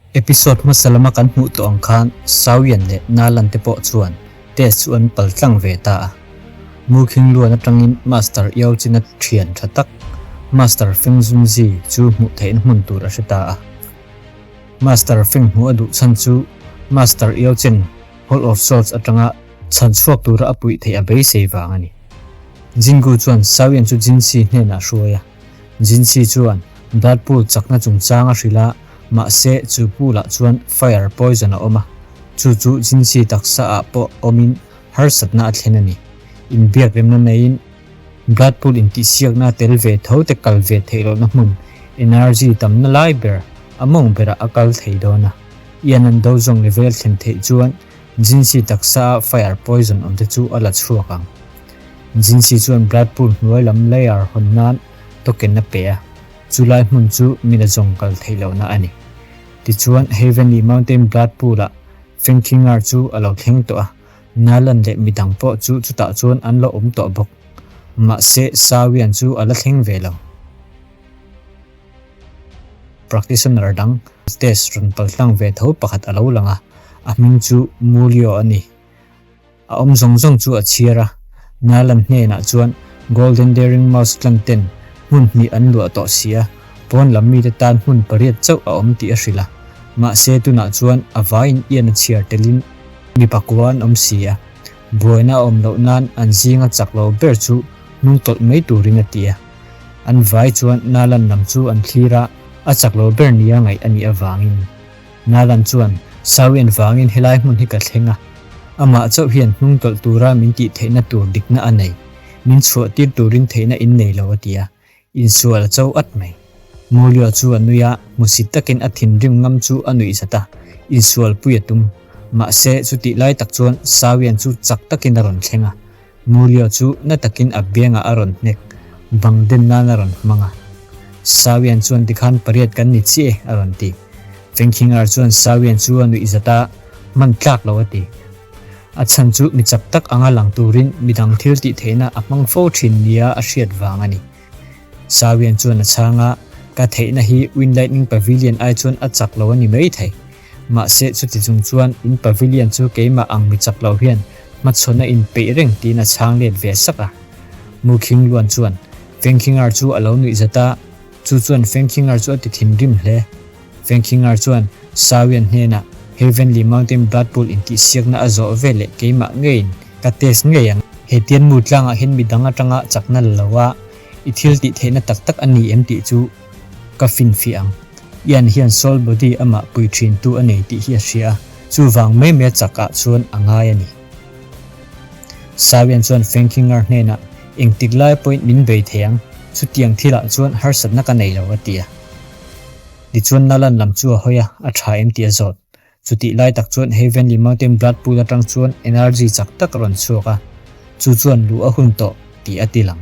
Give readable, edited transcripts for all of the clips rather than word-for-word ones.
Episode hmasa lama kan hmuh tawh ang khan Sawian leh Nalan te pawh chuan test chu an pal tlang ve ta a. Mu Khing Luan atangin Master Yao China thian tha tak Master Feng Zunzi chu hmuh theihna hmun tur a hre ta a. Master Feng hmuh a duh chhan chu Master Yao Chen Hall of Swords atanga chhan chhuak tura a puih theih a beisei vang a ni. Jingu chuan Sawian chu Jinxi hnenah a hruai a. Jinxi chuan Blood Pool chakna chungchang a hrilh a, mahse chu pool ah chuan fire poison a awm a, chu chu Jinxi taksa ah pawh awmin harsatna a thlen a ni. Inbiak remna neiin Blood Pool intihsiakna tel ve tho te kal ve theih lohna hmun energy tamna lai ber a mawng berah a kal thei dawn a, Ian an do zawng level thlen theih chuan Jinxi taksa a fire poison awm te chu a la chhuak ang. Jinxi chuan Blood Pool hnuai lam layer hawn nan token a pe a, chulai hmun chu mina zawng kal theih lohna a ni. Tichuan, Heavenly Mountain Blood Pool-ah Fengqingar chu a lo thleng tawh a, Nalan leh midang pawh chu chutah chuan an lo awm tawh bawk. Mahse, Sawian chu a la thleng ve lo. Practitioner dang test rawn paltlang ve tho pakhat a lo lang a, a hming chu Mulio a ni. A awm zawng zawng chu a chhiar a, Nalan hnenah chuan Golden Daring Mouse tlang ten hmun hnih an luah tawh si a, pawn lam mite tan hmun pariat chauh a awm tih a hrilh a. Mahse tunah chuan a vaiin ian a chhiar telin mi pakua an awm si a, buaina a awm loh nan an zinga chak lo ber chu hnung tawlh mai turin a ti a. An vai chuan Nalan lam chu an thlir a, a chak lo ber nia ngaih a nih avangin. Nalan chuan, Sawian vangin helai hmun hi ka thleng a, amah chauh hian hnung tawlh tura min tih theihna tur dikna a nei, min chhuah tir turin theihna in nei lo a ti a, insual a cho at mai. Mulio chu a nui a, hmusit takin a thinrim ngam chu a nuih zat a, insual pui a tum. Mahse, chutih lai tak chuan Sawian chu chak takin a rawn thleng a, Mulio chu na takin a biangah a rawn hnek, bang den nan a rawn hmang a. Sawian chuan tikhan pariat kan ni chiah e a rawn ti. Fengkhingar chuan Sawian chu a nuih zat a, hman tlak lo a ti. A chhan chu mi chak tak anga lang turin midang thil tih theihna a hmang fo thin nia a hriat vang a ni. Sawian chuan a chhang a, Ka theihna hi Wind Lightning Pavilion ai chuan a chak lo a ni mai thei. Mahse, chuti chung chuan in pavilion chu keimah ang mi chak lo hian hmachhawn a inpeih reng tiin a chhang let ve sak a. Mu Khing Luan chuan Feng Khingar chu a lo nuih zat a, chu chuan Feng Khingar chu a ti thinrim hle. Feng Khingar chuan Sawian hnenah Heavenly Mountain Blood Pool intihsiakna a zawh ve leh keimah ngeiin ka test ngei ang. He Tianmu tlangah hian midang atanga chakna la lo a, i thil tih theihna tak tak a ni em tih chu ka finfiah ang. Ian hian soul body amah pui thin tu a nei tih hi a hria a, chuvang mai mai a chak ah chuan a ngai a ni. Sawian chuan Fengkhinger hnenah engtik lai pawhin min bei thei ang, chutiang thilah chuan harsatna ka nei lo a ti a. Tichuan Nalan lam chu a hawi a, a tha em tih a zawt. Chutih lai tak chuan Heavenly Mountain Blood Pool atang chuan energy chak tak a rawn chhuak a, chu chuan luh a hun tawh tih a ti lang.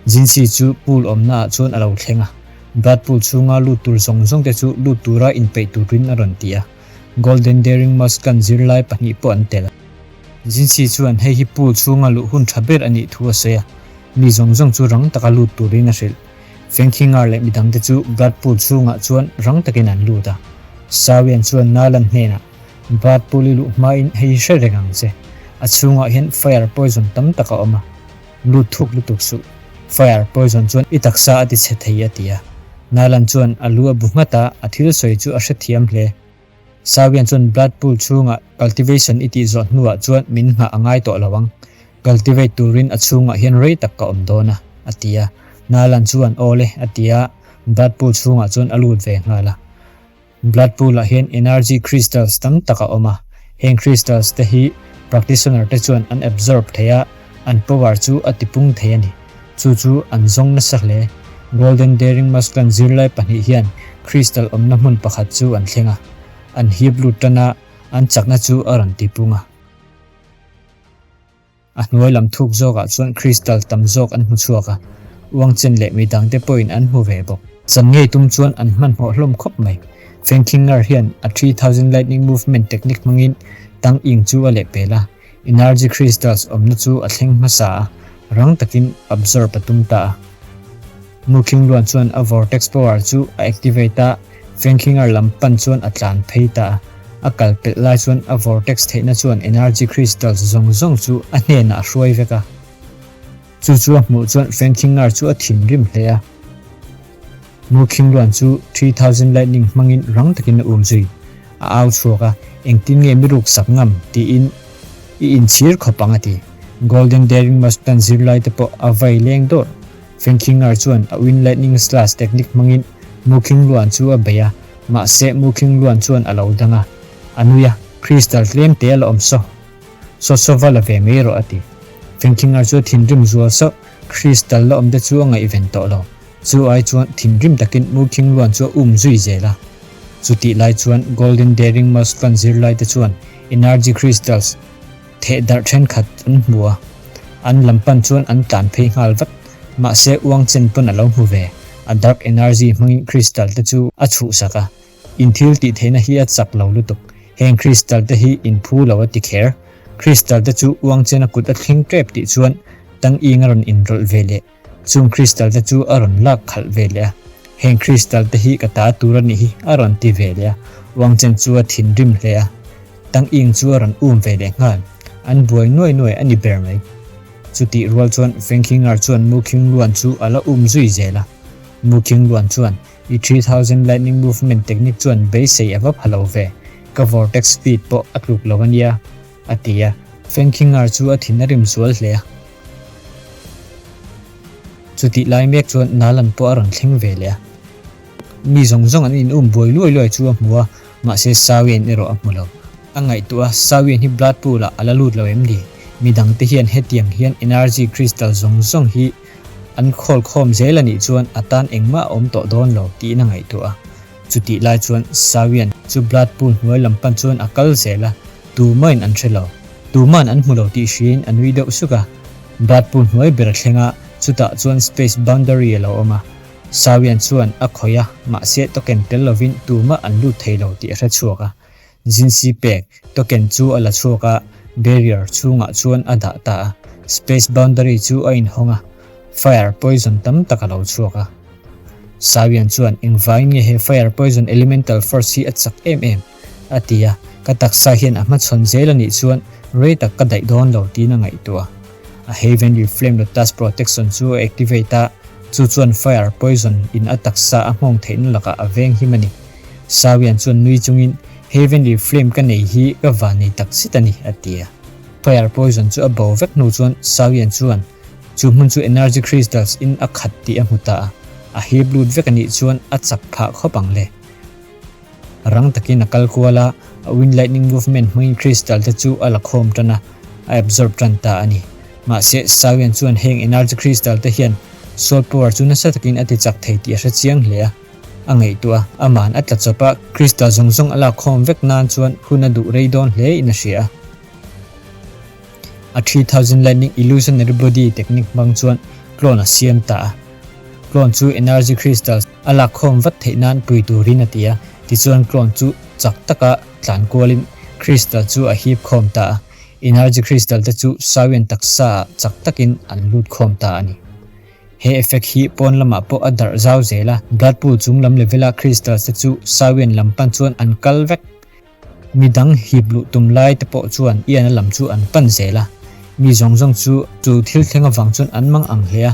Jinxi chu pool awmna ah chuan a lo thleng a, Blood Pool chhunga lut tur zawng zawng te chu lut tura inpeih turin a rawn ti a, Golden Daring Mask kan zirlai pahnih pawh an tel. Jinxi chuan hei hi pool chhunga luh hun tha ber a nih thu a sawi a, mi zawng zawng chu rang taka lut turin a hrilh. Fengkhingar leh midangte chu Blood Pool chhungah chuan rang takin an lut a. Sawian chuan Nalan hnenah, Blood Pool i luh hmain hei hi hre reng ang che. A chhungah hian fire poison tam tak a awm a. Lut thuk lutuk suh. Fire poison chuan i taksa a ti chhe thei a ti a. Nalan chuan a lu a bu nghat a, a thil sawi chu a hrethiam hle. Sawian chuan Blood Pool chhungah cultivation i tih zawh hnuah chuan min nghah a ngai tawh lo ang. Cultivate turin a chhungah hian rei tak ka awm dawn a, a ti a. Nalan chuan Aw le, a ti a, Blood Pool chhungah chuan a lut ve nghal a. Blood Pool-ah hian energy crystals tam tak a awm a, heng crystals te hi practitioner te chuan an absorb thei a, an power chu a tipung thei a ni. Chu chu an zawng nasa hle. Golden Daring Musclan zirlai pahnih hian crystal awmna hmun pakhat chu an thleng a, an hip lut tan a, an chakna chu a rawn tipung a. A hnuai lam thuk zawkah chuan crystal tam zawk an hmu chhuak a, Uangchen leh midangte pawhin an hmu ve bawk. Chan ngei tum chuan an hmanhmawh hlawm khawp mai. Fengkhingar hian a 3000 Lightning Movement technique hmangin Tang Ying chu a lehpel a, Energy crystals awmna chu a thleng hmasa a, rang takin absorb a tum ta a. Mukhing Luan chuan a vortex power chu a activate a, Fengkhinger lam pan chuan a tlan phei ta a. A kal pelh lai chuan a vortex theihna chuan energy crystals zawng zawng chu a hnenah a hruai vek a. Chu chu a hmuh chuan Fengkhinger chu a thinrim hle a. Mukhingluan chu 3000 lightning hmangin rang takin a um zui. A au chhuak a, Engtin nge mi ruk sak ngam? tiin i inchhir khawp ang a ti. Golden Daring Mustang zirlai te pawh a vai leng dawrh. Fengkhingar chuan a Wind Lightning Slash technique hmangin Mukhingluan chu a bei a, mahse Mukhingluan chuan a lo dang a. A nui a, Crystal tlem te a la awm saw. Saw saw va la ve mai rawh a ti. Fengkhingar chu a thinrim zual sauh, Crystal la awm te chu a ngaihven tawh lo. Chu ai chuan thinrim takin Mukhingluan chu a um zui zel a. Chutih lai chuan Golden Daring Mustang zirlai te chuan Energy Crystals theh darh thenkhat an hmu a, an lam pan chuan an tlan phei nghal vat. Mahse uang chen pawn a lo hmu ve. A Dark Energy hmangin Crystal te chu a chhuhsak a. In thil tih theihna hi a chak lo lutuk. Heng Crystal te hi in phu lo a ti kher. Crystal te chu uang chen a kut a thleng tep tih chuan Tang Ing a rawn inrawlh ve leh. Chung crystal te chu a rawn lak khalh ve leh a, Heng crystal te hi ka ta tur a nih hi a rawn ti ve leh a, Wang Chen chu a thinrim hle a, Tang Ying chu a rawn um ve leh nghal. An buai nuai nuai a ni ber mai. Chutih rual chuan Feng Qingar chuan Mu Qingluan chu a la um zui zel a. Mu Qingluan chuan, I 3000 lightning movement technique chuan beisei a va pha lo ve, ka vortex speed pawh a tluk lo a nia, a ti a. Feng Qingar chu a thin a rim zual hle a. Chutih lai mek chuan Nalan pawh a rawn thleng ve leh a. Mi zawng zawng an in um buai luai luai chu a hmu a, mahse Sawian erawh a hmu lo. A ngaihtuah a, Sawian hi blood pool ah a la lut lo em ni? Mi dangte hian hetiang hian energy crystal zawng zawng hi an khawl khawm zel a nih chuan a tan engmah a awm tawh dawn lo tiin a ngaihtuah a. Chutih lai chuan Sawian chu blood pool hnuai lam pan chuan a kal zel a, tumahin an hre lo. Tuman an hmu lo tih hriain a nui deuh suk a. Blood pool hnuai ber a thleng a, chutah chuan space boundary a lo awm a. Sawian chuan a khawih a, mahse token tel lovin tumah an lut thei lo tih a hre chhuak a. Zinsi pek token chu a la chhuak a, barrier chhungah chuan a dah ta a. Space boundary chu a inhawng a, fire poison tam tak a lo chhuak a. Sawian chuan engvangin nge he fire poison elemental force hi a chak em em? A ti a, ka taksa hian a hmachhawn zel a nih chuan rei tak ka daih dawn lo tiin a ngaihtuah. A Heavenly Flame Lotus Protection chu a activate a, chu chuan fire poison in a taksa a nghawng theihna lakah a veng him a ni. Sawian chuan nui chungin, Heavenly Flame ka nei hi ka van nei tak zet a ni, a ti a. Fire poison chu a bo vek hnu chuan Sawian chuan chu hmun chu energy crystals in a khat tih a hmu ta a, a hip lut vek a nih chuan a chak phah khawp ang le. Rang takin a kal kual a, a wind lightning movement hmangin crystal te chu a la khawm tan a, a absorb tan ta a ni. Mahse, Sawian chuan heng energy crystal te hian soul power chu nasa takin a ti chak thei tih a hre chiang hle a. A ngaihtuah a, aman a tla chawp a, crystal zawng zawng a lak khawm vek nan chuan hun a duh rei dawn hle in a hria a. A 3000 lightning illusionary body technique hmang chuan clone a siam ta a. Clone chu energy crystals a lak khawm vat theih nan pui turin a ti a, tichuan clone chu chak taka tlan kualin crystal chu a hip khawm ta a. Energy crystal te chu Sawian taksa ah chak takin an lut khawm ta a ni. He effect hi pawn lamah pawh a darh zau zel a, blood pool chung lam level a crystals te chu Sawian lam pan chuan an kal vek. Mi dang hip luh tum lai te pawh chuan Ian-a lam chu an pan zel a. Mi zawng zawng chu chu thil thleng avang chuan an mang ang hle a,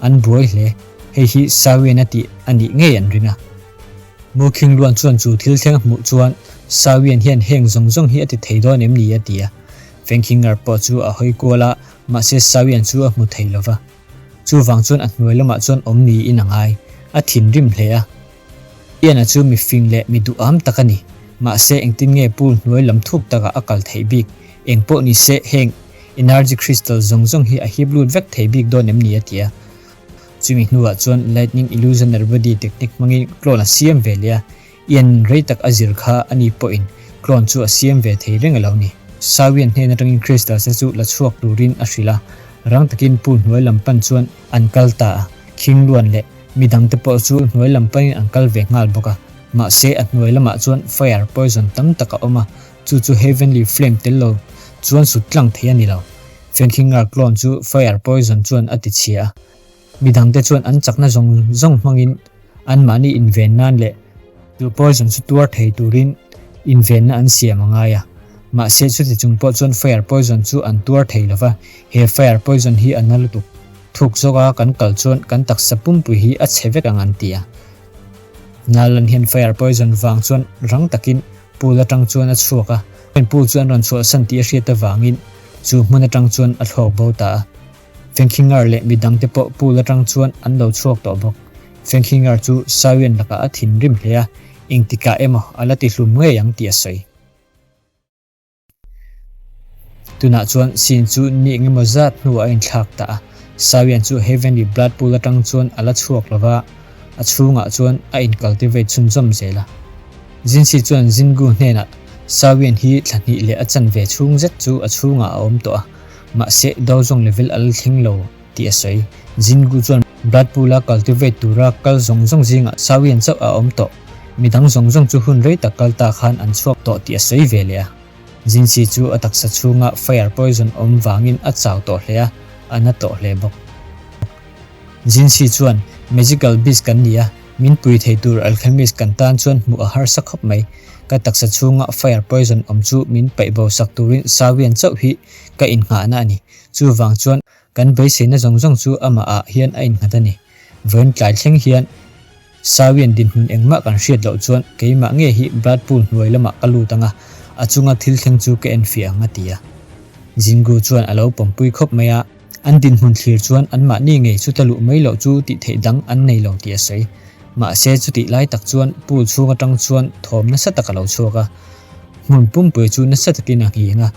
an buai hle. Hei hi Sawian-a tih a nih ngei an ring a. Mu Khingluan chuan chu thil thleng a hmuh chuan Sawian hian heng zawng zawng hi a ti thei dawn em ni a ti a. Fengkhingar pawh chu a hawi kual a, mahse Sawian chu a hmu thei lo va. Chuvang chuan a hnuai lamah chuan awm niin a ngai. A thinrim hle a. Ian-a chu mi fing leh mi duham tak a ni. Mahse, engtin nge pool hnuai lam thuk takah a kal theih bik? Eng pawh ni se, heng energy crystal zawng zawng hi a hip lut vek thei bik dawn em ni a ti a. Chumi hnuah chuan lightning illusionary body technique hmangin clone a siam ve leh a. Ian rei tak a zir kha a ni pawhin clone chu a siam ve thei reng a lo ni. Sawian hnen atangin crystals te chu la chhuak turin a hrilh a. Rang takin pool hnuai lam pan chuan an kal ta a. Khing luan leh Mi dangte pawh chu hnuai lam panin an kal ve nghal bawk a, mahse a hnuai lamah chuan fire poison tam tak a awm a, chu chu heavenly flame tel lo chuan sut tlang thei a ni lo. Fenkingar clone chu fire poison chuan a ti chhia a, mi dangte chuan an chakna zawng zawng hmangin anmahni inven nan leh. Chu poison chu tuar thei turin invenna an siam a ngai a. Mahse chuti chung pawh chuan fire poison chu an tuar thei lo va, he fire poison hi a na lutuk. Thuk zawka kan kal chuan kan taksa pumpui hi a chhe vek ang an ti a. Nalan hian fire poison vang chuan rang takin pool atang chuan a chhuak a, pool chu an rawn chhuahsan tih a hriat avangin chu hmun atang chuan a thlawk bo ta a. Fengkhingar leh midangte pawh pool atang chuan an lo chhuak tawh bawk. Fengkhingar chu Sawian lakah a thinrim hle a, engtikah emaw a la tihlum ngei ang tih a sawi. Tunah chuan scene chu ni engemaw zat hnuah a inthlak ta a, Sawian chu Heavenly Blood Pool atang chuan a la chhuak lova, a chhungah chuan a in-cultivate chhunzawm zel a. Jinsi chuan Jingu hnenah Sawian hi thla hnih leh a chanve chhung zet chu a chhungah a awm tawh a, mahse Daozawng level a la thleng lo tih a sawi. Jingu chuan Blood Pool-a cultivate tura kal zawng zawng zingah Sawian chauh a awm tawh, midang zawng zawng chu hun rei tak kal ta khan an chhuak tawh tih a sawi ve leh a. Jinsi chu a taksa chhunga fire poison awm vangin a chau tawh hle a, a na tawh hle bawk. Jinsi chuan, Magical beast kan ni a, min pui thei tur alchemist kan tan chuan hmuh a harsa khawp mai. Ka taksa chhunga fire poison awm chu min paih bo sak turin Sawian chauh hi ka innghahna a ni. Chuvang chuan kan beiseina zawng zawng chu amah ah hian a innghat a ni. Vawiin tlai thleng hian Sawian dinhmun engmah kan hriat loh chuan keimah nge hi blood pool hnuai lamah ka lut ang a, a chunga thil thleng chu ka enfiah ang a ti a. Jingu chuan a lo pawmpui khawp mai a, an dinhmun thlir chuan anmahni ngei chuta luh mai loh chu tih theih dang an nei lo tih a sawi. Mahse chutih lai tak chuan pool chhung atang chuan thawm nasa tak a lo chhuak a, hmun pumpui chu nasa takin a nghing a.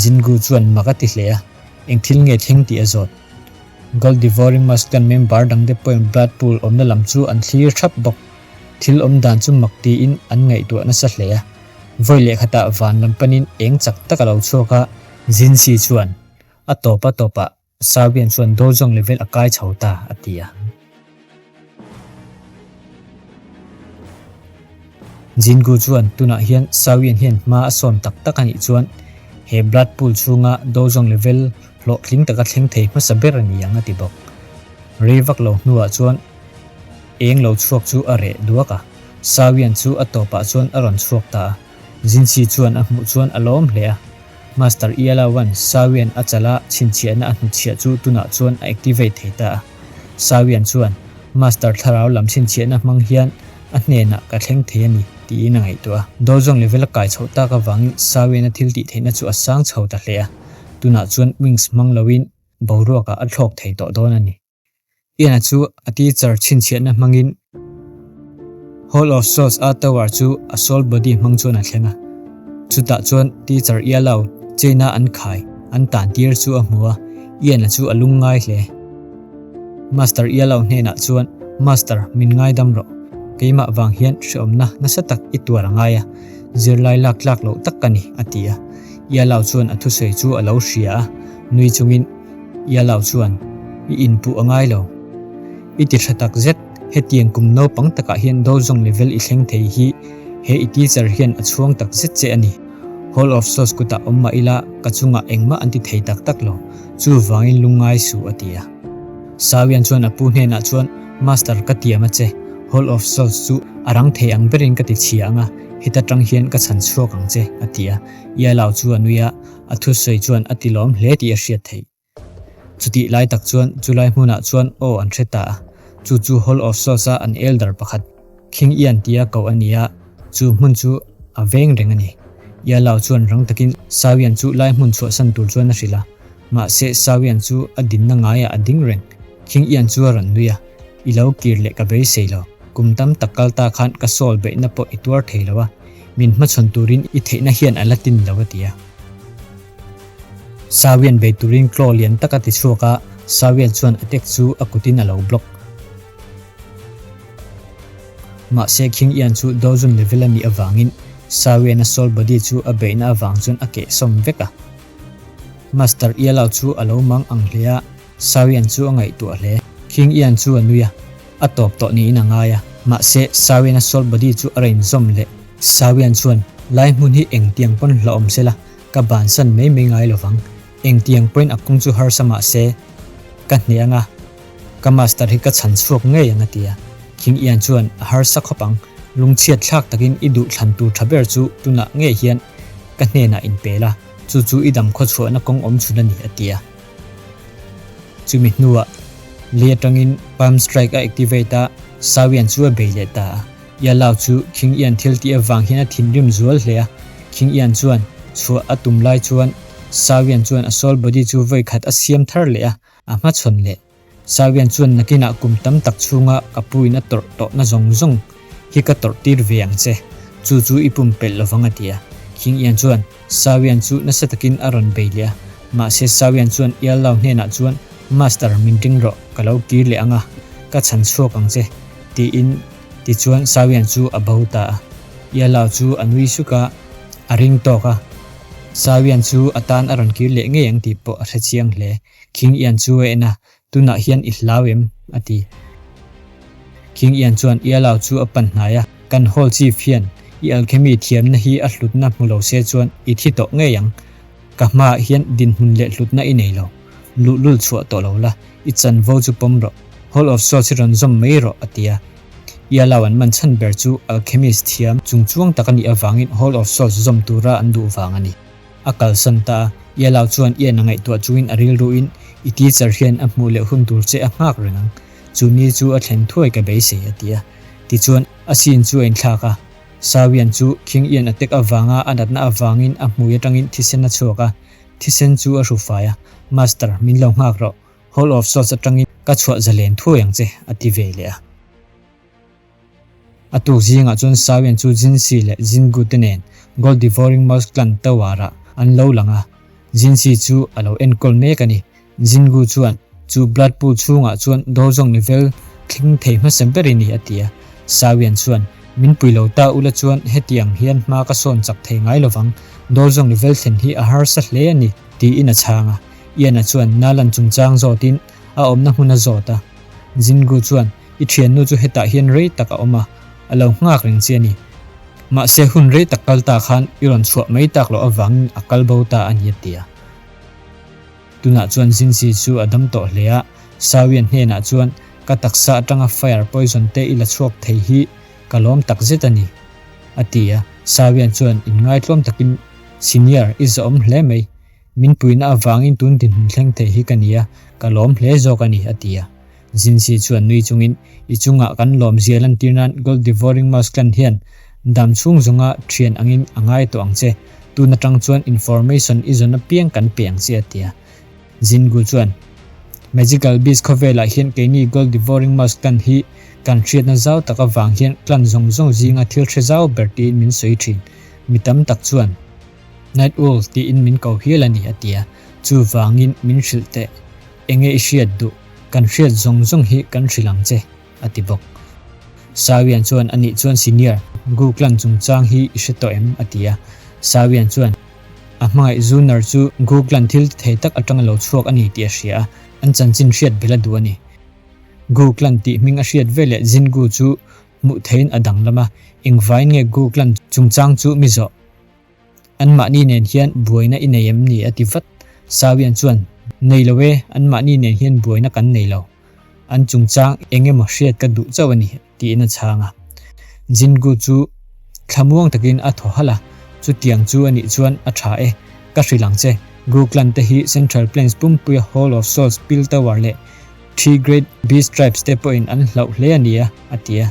Jingu chuan mak a ti hle a, eng thil nge thleng tih a zawt. Gold Devouring Muskan member dangte pawhin blood pool awmna lam chu an thlir thap bawk. Thil awm dan chu mak tiin an ngaihtuah nasa hle a. Vawi leh khatah van lam panin eng chak tak a lo chhuak a. Zinsi chuan, A tawp a tawpah Sawian chuan Dozong level a kai chho ta, a ti a. Jingu chuan tunah hian Sawian hian hma a sawn tak tak a nih chuan he blood pool chhunga Dozong level hlawhtling taka thleng thei hmasa ber a ni ang a ti bawk. Rei vak lo hnuah chuan eng lo chhuak chu a reh duak a, Sawian chu a tawpah chuan a rawn chhuak ta a. Jinsi chuan a hmuh chuan a lawm hle a. Master Iala Wan Sawian a chala chhinchhiahna a hnutchhiah chu tunah chuan a activate thei ta a. Sawian chuan, Master thlarau lam chhinchhiahna hmang hian a hnenah ka thleng thei a ni, tiin a ngaihtuah a. Dawlzawng level a kai chhoh tak avangin Sawian a thil tih theihna chu a sang chho ta hle a. Tunah chuan wings hmang loin boruakah a thlawk thei tawh dawn a ni. Ian-a chu a teacher chhinchhiahna hmangin Hall of Souls a tower chu a soul body hmang chuan a thleng a. Chutah chuan teacher Ialo chain-a an khai an tan tir chu a hmu a, Ian-a chu a lungngai hle. Master Ialo hnenah chuan, Master, min ngaidam rawh. Keimah vang hian hreawmna nasa tak i tuar a ngai a, zirlai lak tlak loh tak ka ni, a ti a. Ialo chuan a thusawi chu a lo hria a, nui chungin, Ialo chuan, I inpuh a ngai lo. I ti tha tak zet, hetiang kum naupang takah hian Dozong level i thleng thei hi he i teacher hian a chhuang tak zet che a ni. Hall of Souls kutah awm mah ila ka chungah engmah an ti thei tak tak lo, chuvangin lungngai suh a ti a. Sawian chuan a pu hnenah chuan, Master ka tiam a che, Hall of Souls chu a rang thei ang berin ka ti chhia ang a, heta tang hian ka chhan chhuak ang che, a ti a. Ialao chu a nui a, A thusawi chuan a ti lawm hle tih a hriat theih. Chutih lai tak chuan chulai hmunah chuan aw an hre ta a, chu chu Hall of Souls a an elder pakhat, King Ian tia koh a ni a, chu hmun chu a veng reng a ni. Ialao chuan rang takin Sawian chu lai hmun chhuahsan tur chuan a hrilh a, mahse Sawian chu a dinna ngaiah a ding reng. King Ian chu a rawn nui a, I lo kir leh ka beisei lo, kum tam tak kal ta khan ka sawl beihna pawh i tuar thei lo a, Min hmachhawn turin i theihna hian a la tin lo a ti a. Sawian bei turin claw lian tak a ti chhuak a, Sawian chuan a tek chu a kutin a lo block. Mahse King Ian chu Dozun level a nih avangin Sawian a soul body chu a beihna avang chuan a kehsawm vek a. Master Ialao chu a lo mang ang hle a, Sawian chu a ngaihtuah hle. King Ian chu a nui a, a tawp tawh niin a ngai a. Mahse, Sawian a soul body chu a rain zawm leh. Sawian chuan, Lai hmun hi engtiang pawn hlauhawm sela, ka bansan mai mai ngai lovang. Engtiang pawhin a kawng chu harsa mah se, ka hneh ang a, ka master hi ka chhan chhuak ngei ang a ti a. King Ian chuan a harsa khawp ang, lungchhiat thlak takin i duh thlan tur tha ber chu tunah ngei hian ka hnenah inpe la, chu chu i dam khawchhuahna kawng awm chhun a ni, a ti a. Chumi hnuah lei atangin Palm Strike a activate a, Sawian chu a bei leh ta a. Yalao chu King Ian thil tih avang hian a thinrim zual hle a. King Ian chuan chhuah a tum lai chuan Sawian chuan a soul body chu vawi khat a siam thar leh a, a hmachhawn leh. Sawian chuan nakinah kum tam tak chhunga ka pu in a tawrh tawhna zawng zawng hi ka tawrh tir ve ang che, chu chu i pumpelh lovang a ti a. King Ian chuan Sawian chu nasa takin a rawn bei leh a, mahse Sawian chuan Iallau hnenah chuan Master min ring rawh, ka lo kir leh ang a, ka chhan chhuak ang che tiin tichuan Sawian chu a bo ta a. Iallau chu a nui suk a, a ring tawk a, Sawian chu a tan a rawn kir leh ngei ang tih pawh a hrechiang hle. King Ian chu a en a, Tunah hian i hlau em? a ti. King Ian chuan Ialao chu a pan hnai a, Kan Hall Chief hian i alchemy thiamna hi a hlutna hmu lo se chuan i thi tawh ngei ang. Ka hmaah hian dinhmun leh hlutna i nei lo. Luhlul chhuah tawh lo la, i chanvo chu pawm rawh. Hall of Swords hi rawn zawm mai rawh, a ti a. Ialao an man chhan ber chu alchemist thiam chungchuang tak a nih avangin Hall of Swords zawm tura an duh vang a ni. A kalsan ta a, Ialao chuan Ian a ngaihtuah chungin a rilruin, I teacher hian a hmuh leh hun tur che a nghak reng ang. Chu ni chu a thlen thuai ka beisei, a ti a. Tichuan, a scene chu a inthlak a. Sawian chu King Ian a tek avanga a natna avangin a hmui atangin thisen a chhuak a. Thisen chu a hru fai a, Master, min lo nghak rawh. Hall of Swords atangin ka chhuah zalen thuai ang che, a ti ve leh a. A tuk zingah chuan Sawian chu Jinsi leh Jingu te nen Gold Devouring Mouse Clan Tower-ah an lo lang a, Jinsi chu a lo enkawl mek a ni. Jingu chuan, Chu Blood Pool chhungah chuan Dozong level thleng thei hmasa ber i ni, a ti a. Sawian chuan, Min pui lo ta ula chuan hetiang hian hma ka sawn chak thei ngai lovang, Dozong level thlen hi a harsa hle a ni, tiin a chhang a. Ian-a chuan Nalan chungchang zawtin a awmna hmun a zawt a. Jingu chuan, I thiannu chu hetah hian rei tak a awm a, a lo nghak reng che a ni. Mahse hun rei tak kal ta khan i rawn chhuah mai tak loh avangin a kal bo ta a ni a ti a. Tunah chuan Zinzi chu a dam tawh hle a, Sawian hnenah chuan ka taksa atanga fire poison te i la chhuak thei hi ka lawm tak zet a ni a ti a. Sawian chuan inngaitlawm takin Senior i zawhawm hle mai, min puihna avangin tun dinhmun thleng thei hi ka ni a, ka lawm hle zawk a ni a ti a. Zinsi chuan nui chungin, I chungah kan lawmzia lantir nan Gold Devouring Mouse Clan hian dam chhung zawnga thian angin a ngai tawh ang che. Tun atang chuan information i zawn apiang kan pe ang che a ti a. Zingu chuan, Magical Beast khawvelah hian keini Gold Devouring Mouse Clan hi kan hriatna zau tak avang hian clan zawng zawng zinga thil hre zau ber tiin min sawi thin. Mi tam tak chuan Night Owl tiin min ko hial a ni a ti a. Chuvangin min hrilh teh. Enge i hriat duh? Kan hriat zawng zawng hi kan hrilh ang che, a ti bawk. Sawian chuan anih chuan Senior, Gu Clan chungchang hi i hre tawh em? a ti a. Sawian chuan a hmangaih Zunar chu Gu Clan thil ti thei tak atanga lo chhuak a ni tih a hria a, an chanchin hriat belh a duh a ni. Gu Clan tih hming a hriat veleh Jin Gu chu hmuh theiin a danglam a, engvain nge Gu Clan chungchang chu mi zawh? Anmahni nen hian buaina i nei em ni? a ti vat. Sawian chuan, Nei lo e, anmahni nen hian buaina kan nei lo. An chungchang eng emaw hriat ka duh chauh a ni, tiin a chhang a. Jingu chu thlamuang takin a thaw halh a, Chutiang chu a nih chuan a tha e, ka hrilh ang che. Gu clan te hi Central Plains pumpuia Hall of Souls Pil Tower leh Three Great Beast Tribes te pawhin an hlauh hle a nia, a ti a.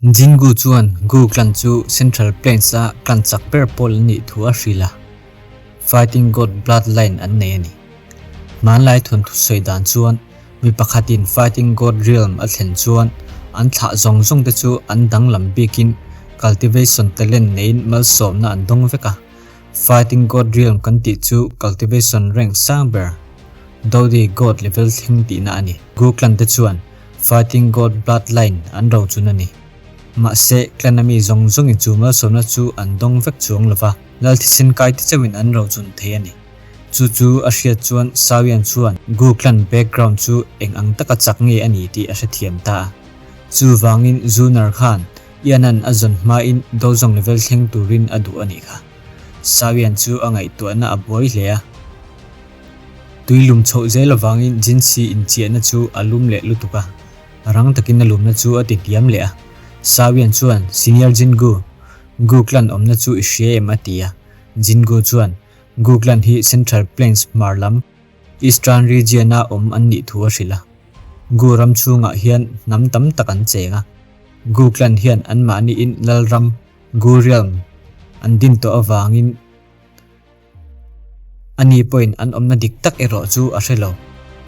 Jingu chuan Gu clan chu Central Plains-a clan chak ber pawl an nih thu a hrilh a, Fighting God Bloodline an nei a ni. Hmanlai thawnthu sawi dan chuan mi pakhatin Fighting God Realm a thlen chuan an thlah zawng zawng te chu an danglam bikin cultivation talent neiin malsawmna an dawng vek a. Fighting God Realm kan tih chu cultivation rank sang ber Dodi God level thleng tihna a ni. Gu clan te chuan Fighting God Bloodline an rochun a ni. Mahse, clan a mi zawng zawngin chu malsawmna chu an dawng vek chuang lo va, lal thisen kai te chauhin an rochun thei a ni. Chu chu a hriat chuan Sawian chuan Gu clan background chu eng ang taka chak nge a ni tih a hrethiam ta a. Chuvangin Zunar khan Ian-a'n a zawn hmain Dozong level thleng turin a duh a nih kha. Sawian chu a ngaihtuahna a buai hle a. Tui lum chhoh zel avangin Jinsi inchiahna chu a lum leh lutuk a, rang takin a lumna chu a ti hniam leh a. Sawian chuan, Senior Jingu, Gu clan awmna chu i hria em? a ti a. Jingu chuan, Gu clan hi Central Plains hmar lam, Eastern Region-a awm an nih thu a hrilh a. Gu ram chhungah hian hnam tam tak an cheng a. Gu clan hian anmahniin Lalram, Gu Realm, an din tawh avangin, Ani pawhin an awmna dik tak erawh chu a hre lo.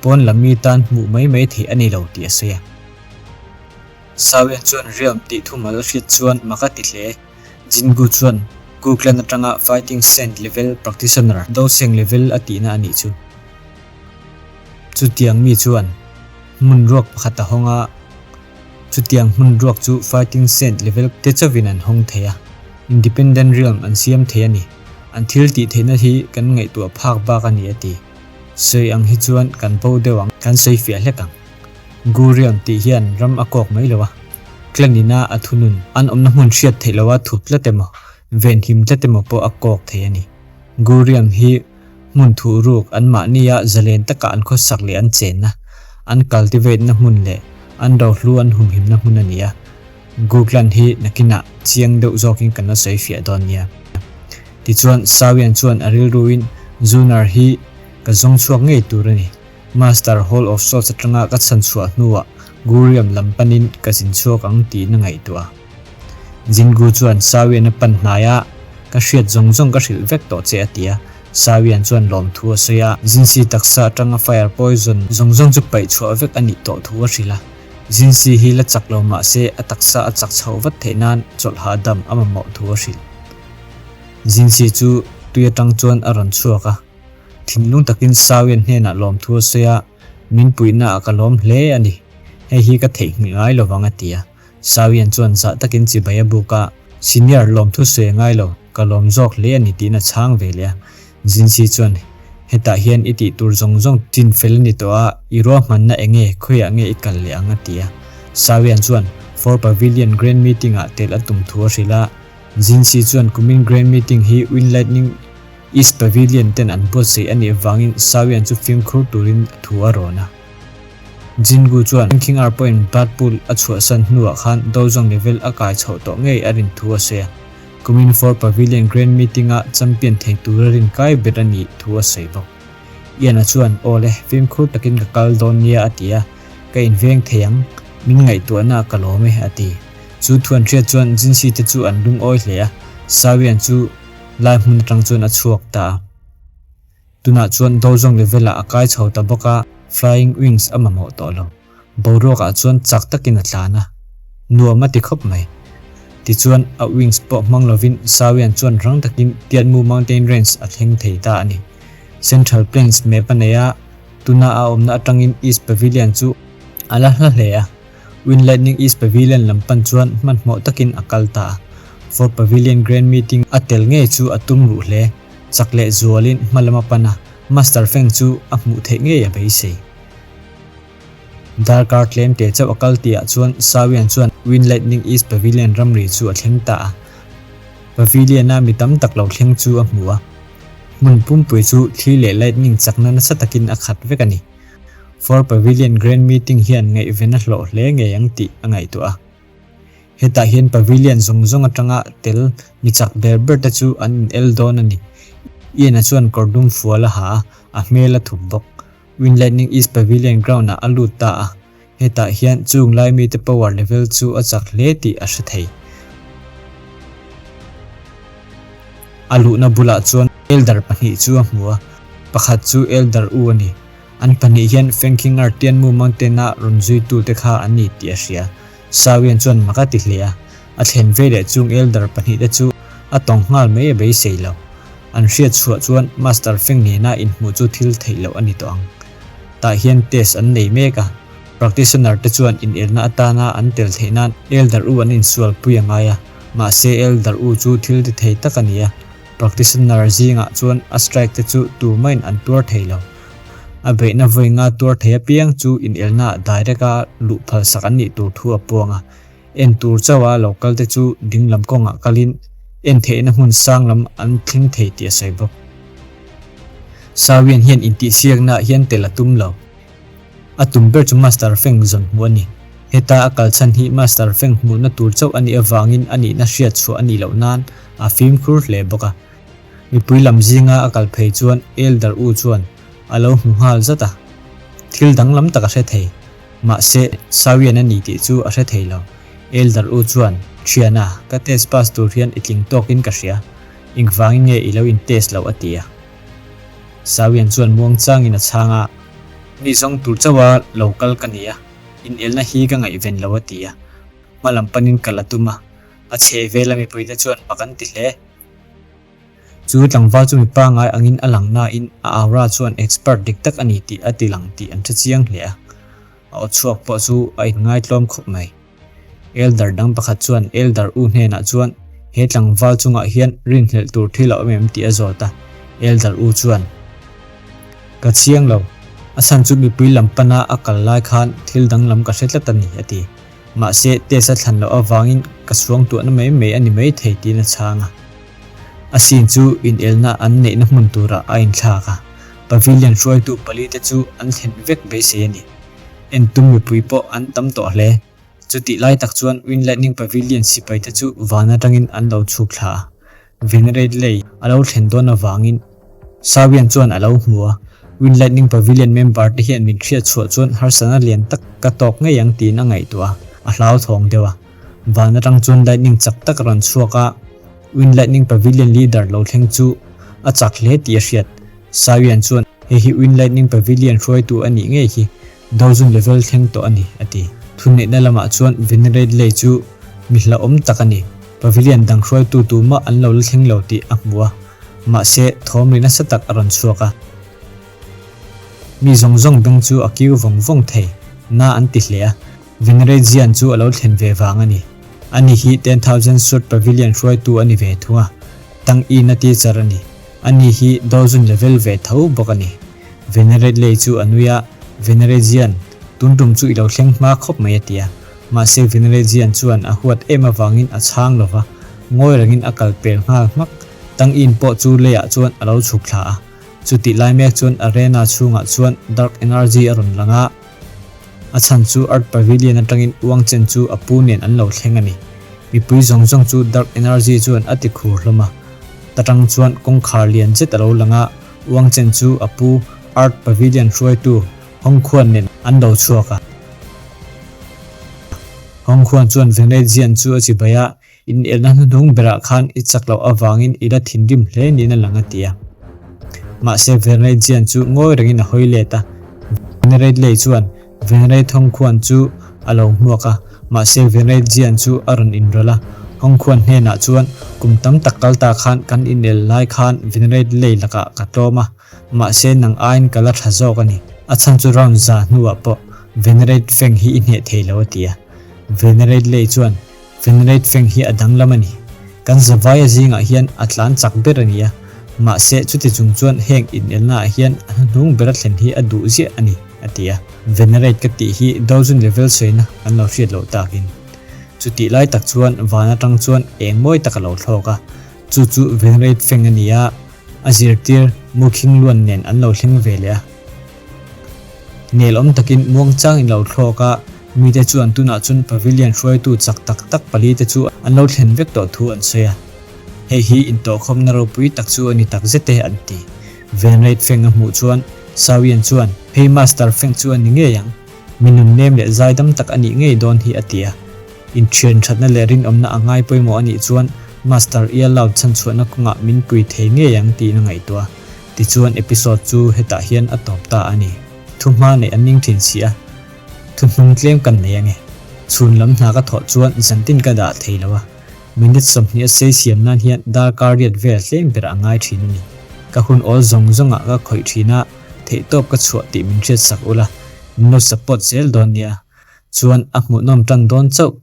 Pawn lam mi tan hmuh mai mai theih a ni lo tih a sawi a. Sawian chuan Realm tih thumal a hriat chuan mak a ti hle. Jingu chuan Gu Clan atanga Fighting Saint level practitioner Doseng level a tihna a nih chu. Chutiang mi chuan hmun ruak pakhat a hawng a. Chutiang hmun ruak chu Fighting Saint level te chauhin an hawng thei a, Independent Realm an siam thei a ni. An thil tih theihna hi kan ngaihtuah phak bak a ni a ti. Sawi ang hi chuan kan bo deuh ang, kan sawi fiah hlek ang. Gu Realm tih hian ram a kawk mai lo a, clan ina a thunun an awmna hmun hriat theih loha thup tlat emaw, venhim tlat emaw pawh a kawk thei a ni. Gu Realm hi Hmun thuhruk anmahnia zalen taka an khawsak leh an chenna, an cultivate-na hmun leh an rohlu an humhimna hmun a ni a. Guglan hi nakinah chiang deuh zawkin kan la sawi fiah dawn nia. Tichuan, Sawian chuan a rilruin Zunar hi ka zawng chhuak ngei tur a ni. Master Hall of Swords atanga ka chhan chhuah hnuah Guriam lam panin ka zin chhuak ang tiin a ngaihtuah a. Jingu chuan Sawian a pan hnai a, Ka hriat zawng zawng ka hrilh vek tawh che a ti a. Sawian chuan lawmthu a sawi a, Jinsi taksa atanga fire poison zawng zawng chu paih chhuah vek a nih tawh thu a hrilh a. Jinsi hi la chak lo mah se a taksa a chak chhoh vat theih nan chawlh hahdam a mamawh thu a hrilh. Jinsi chu tui atang chuan a rawn chhuak a. Thinlung takin Sawian hnenah lawmthu a sawi a, Min puihnaah ka lawm hle a ni. Hei hi ka theihnghilh ngai lovang a ti a. Sawian chuan zah takin chibai a buk a, Senior lawmthu sawi a ngai lo, ka lawm zawk hle a ni tiin a chhang ve leh a. Jinsi chuan, Hetah hian i tih tur zawng zawng chin fel a ni tawh a, i ruahmanna eng nge, khawiah nge i kal leh ang a ti a. Sawian chuan Four Pavilion Grand Meeting-ah tel a tum thu a hrilh a. Jinsi chuan kumin Grand Meeting hi Wind Lightning East Pavilion ten an buatsaih a nih avangin Sawian chu fimkhur turin thu a rawn a. Jingu chuan King Ar pawhin Blood Pool a chhuahsan hnuah khan Dojang level a kai chhoh tawh ngei a rin thu a sawi a, kumin Four Pavilion Grand Meeting-a champion thei tura rin kai ber a nih thu a sawi bawk. Ian-a chuan, Aw le, fimkhur takin ka kal dawn nia a ti a, ka inveng thei ang, min ngaihtuahna ka lawm e a ti. Chu thu an hriat chuan Jinsi te chu an lungawi hle a, Sawian chu lai hmun atang chuan a chhuak ta a. Tunah chuan Dozong level ah a kai chho ta bawk a, Flying Wings a mamawh tawh lo. Boruak ah chuan chak takin a tlan a, nuam a ti khawp mai. Tichuan a wings pawh hmang lovin Sawian chuan rang takin Tianmu Mountain Range a thleng thei ta a ni. Central Plains map a nei a, tuna a awmna atangin East Pavilion chu a la hla hle a. Wind Lightning East Pavilion lam pan chuan hmanhmawh takin a kal ta a. Fort Pavilion Grand Meeting a tel ngei chu a tum ruh hle. Chak leh zualin hma lam a pan a, Master Feng chu a hmuh theih ngei a beisei. Darkar tlem te chauh a kal tihah chuan Sawian chuan Wind Lightning East Pavilion ramri chu a thleng ta a. Pavilion-a mi tam tak lo thleng chu a hmu a. Hmun pumpui chu thli leh lightning chakna nasa takin a khat vek a ni. Four Pavilion Grand Meeting hian ngaihven a hlawh hle ngei ang tih a ngaihtuah a. Hetah hian Pavilion zawng zawng atanga tel mi chak ber ber te chu an in el dawn a ni. Ian-a chuan kawr dum fual a ha a, a hmel a thup bawk. Wind Lightning East Pavilion ground ah a lut ta a. Hetah hian chung lai mite power level chu a chak hle tih a hre thei. A luhna bulah chuan Elder pahnih chu a hmu a, pakhat chu Elder U a ni. An pahnih hian Fengkhingar Tianmu Mountain-a rawn zuitute kha an ni tih a hria. Sawian chuan mak a ti hle a, a thlen ve leh chung Elder pahnihte chu a tawng nghal mai a beisei lo. An hriat chhuah chuan Master Feng nena inhmuh chu thil theih loh a ni tawh ang. Tah hian test an nei mek a, practitioner te chuan inelna atana an tel theih nan Elder U an insualpui a ngai a, mahse Elder U chu thil ti thei tak a ni a, practitioner zingah chuan a strike te chu tumahin an tuar thei lo. A beihna vawi nga tuar thei apiang chu inelnaah direct a luh phalsak an nih tur thu a puang a. En tur chauha lo kal te chu ding lam kawngah kalin en theihna hmun sang lam an thleng thei tih a sawi bawk. Sawian hian intihsiaknaah hian tel a tum lo. A tum ber chu Master Feng zawn hmuh a ni. Heta a kal chhan hi Master Feng hmuhna tur chauh a nih avangin a nihna hriat chhuah a nih loh nan a fimkhur hle bawk a. Mipui lam zinga a kal phei chuan Elder U chuan a lo hmu nghal zat a. Thil danglam tak a hre thei. Mahse, Sawian a ni tih chu a hre thei lo. Elder U chuan, Thiana, ka test pass tur hian i tling tawkin ka hria. Engvangin nge i lo in test loh a ti a. Sawian chuan muangchangin a chhang a, Mi zawng tur chauha lo kal ka ni a, inelna hi ka ngaihven lo a ti a. Hma lam panin kal a tum a, a chheh vela mipuite chuan mak an ti hle. Chu tlangval chu mi pangngai angin a lang nain a aura chuan expert dik tak a ni tih a ti lang tih an hre chiang hle a. A aw chhuak pawh chu a inngaitlawm khawp mai. Elder dang pakhat chuan Elder U hnenah chuan he tlangval chungah hian rinhlelh tur thil a awm em tih a zawt a. Elder U chuan, Ka chiang lo, a chhan chu mipui lam pana a kal lai khan thil danglam ka hre tlat a ni, a ti. Mahse, test a thlan loh avangin ka suang tuahna mai mai a ni mai thei tiin a chhang a. A scene chu inelna an neihna hmun turah a inthlak a, Pavilion hruaitu palite chu an thlen vek beisei a ni. Entum mipui pawh an tam tawh hle. Chutih lai tak chuan Wind Lightning Pavilion sipaite chu van atangin an lo chhuk thla a. Venerate lei a lo thlen dawn avangin Sawian chuan a lo hmu a. Wind Lightning Pavilion member te hian min hriat chhuah chuan harsatna lian tak ka tawk ngei ang tiin a ngaihtuah a, a hlauthawng deuh a. Van atang chuan lightning chak tak a rawn chhuak a, Wind Lightning Pavilion leader lo thleng chu a chak hle tih a hriat. Sawian chuan, Hei hi Wind Lightning Pavilion hruaitu a nih ngei hi, Dozun level thleng tawh a ni, a ti. Thuneihna lamah chuan Venerate Lei chu mi hlauhawm tak a ni. Pavilion dang hruaitu tumah an lo la thleng lo tih a hmu a, mahse thawm ri nasa tak a rawn chhuak a. Mi zawng zawng beng chu a kiu vawng vawng thei, na an ti hle a. Venerate Zian chu a lo thlen ve vang a ni. Ani hi 10,000 Sword Pavilion hruaitu a ni ve thung a, Tang Ina teacher a ni. Ani hi Dozun level ve tho bawk a ni. Venerate Lei chu a nui a, Venerate Zian, tun tum chu i lo thleng hma khawp mai a ti a. Mahse Venerate Zian chuan a huat em avangin a chhang lo va, ngawi rengin a kal pel nghal hmak. Tang In pawh chu leiah chuan a lo chhuk thla a. Chutih lai mek chuan arena chhungah chuan dark energy a rawn lang a. A chhan chu Earth Pavilion atangin uang chen chu a pu nen an lo thleng a ni. Mipui zawng zawng chu dark energy chuan a ti khur hlawm a. Ta tang chuan kawngkhar lian zet a lo lang a, uang chen chu a pu Earth Pavilion hruaitu Hong Khuan nen an lo chhuak a. Hong Khuan chuan Venezian chu a chibai a, Inelna hnuhnung berah khan i chak loh avangin i la thinrim hle niin a lang a ti a. Mahse Venerate Jian chu ngawi rengin a hawi let a. Venerate Lei chuan Venerate Hong Khuan chu a lo hmuak a, mahse Venerate Jian chu a rawn inrawlh a. Hong Khuan hnenah chuan, Kum tam tak kal ta khan kan inel lai khan Venerate Lei lakah ka tlawm a, mahse nang aiin ka la tha zawk a ni. A chhan chu round za hnuah pawh Venerate Feng hi i hneh thei lo a ti a. Venerate Lei chuan, Venerate Feng hi a danglam a ni. Kan zavaia zingah hian a tlan chak ber a ni a, mahse chuti chung chuan heng inelnaah hian a hnuhnung bera thlen hi a duh ziah a ni, a ti a. Venerate ka tih hi Dozun level sawina kan lo hriat loh takin. Chutih lai tak chuan van atang chuan eng mawi tak a lo thlawk a, chu chu Venerate Feng a ni a, a zirtir Mukhing Luan nen an lo thleng ve leh a. Nelawm takin muangchang in lo thlawk a, mite chuan tunah chuan Pavilion hruaitu chak tak tak palite chu an lo thlen vek tawh thu an sawi a. Hei hi intawhkhawmna ropui tak chu a ni tak zet e an ti. Venrate Feng a hmuh chuan Sawian chuan, Hei Master Feng chu a ni ngei ang. Mi nunnem leh zaidam tak a nih ngei dawn hi a ti a. Inthian thatna leh rinawmna a ngai pawimawh a nih chuan Master Earloud chhanchhuahna kawngah min pui thei ngei ang tiin a ngaihtuah a. Tichuan episode chu hetah hian a tawp ta a ni. Thu hma neih an ning thin si a, thu hnung tlem kan nei ange. Chhun lam hna ka thawh chuan zantin ka dah thei lo a, minute 20 a sei siam nan hian darkar riat vel tlem ber a ngai thin a ni. Ka hun awl zawng zawngah ka khawih thin a, theihtawp ka chhuah tih min hriat sak ula, min lo support zel dawn nia. Chuan a hmuhnawm tan dawn chauh.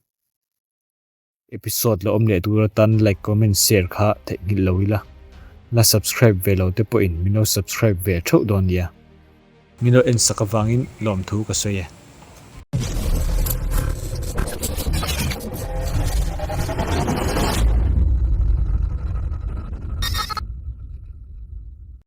Episode la awm leh tur atan like comment share kha theihnghilh lo ila, la subscribe ve lo te pawhin min lo subscribe ve theuh dawn nia. Min lo en sak avangin lawmthu ka sawi e.